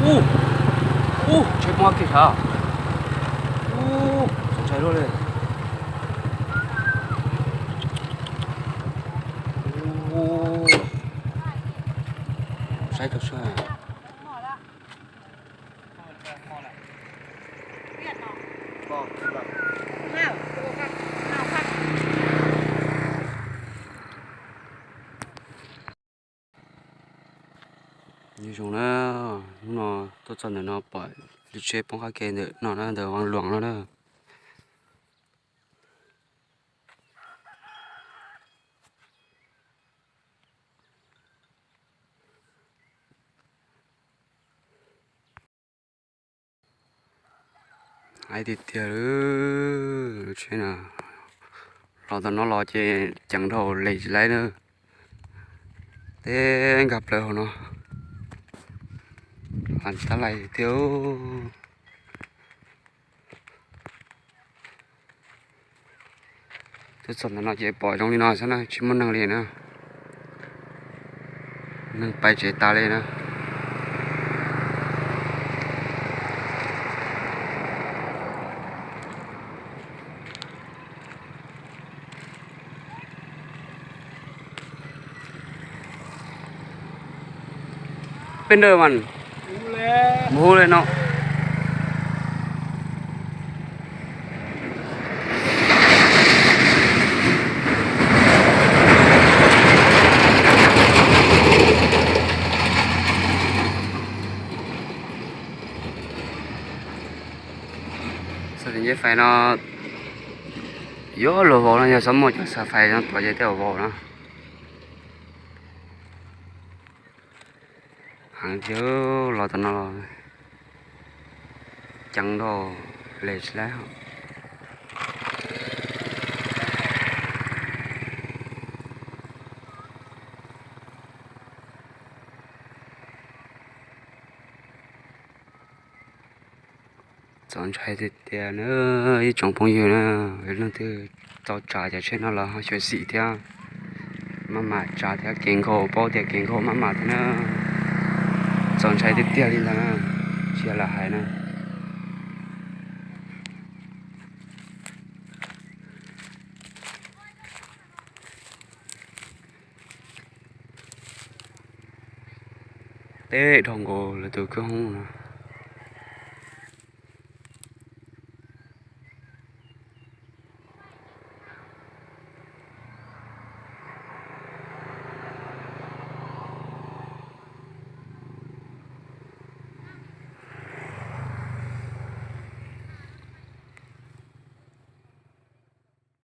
Ub, ub, tsheb poob kiag sav. Ub, txaus ntshai luaj li. Ub, saib rau sab. Nyob zoo na, hnub no tuaj txog ntawm no pom lub tsheb poob qab ke ntawm no na, ntawm Vaj Luam no na. Haib tiag tiag li, lub tsheb no los tom no los ces ceev dhau li tsis laib na. Teb nkag plaws hauv no, lam tab lais tiag. Tuaj txog ntawm no ces pom zoo li no xwb na, tsis muaj neeg li na. Neeg pais tsev tas li na. Peb nrab mas mus hauv li no. Txoj kev nceb fais no yuav luag vau no, yog txhob muaj cov xav fais no tuav ces tej zaum vau na. Heev tiag, los tom no los ceev dhau li tsis laib. Txaus ntshai tiag tiag na ib tsoom phooj ywg na, leej twg tau tsav cov tsheb no los ho xyuam xim thiab, maj mam tsav thiab, kev nkaus paub tias kev nkaus maj mam thiab na. Txaus ntshai tiag tiag li ntag na, tsis yog lam hais na. Teb dhau nkaus lawv tus kwj hoob no.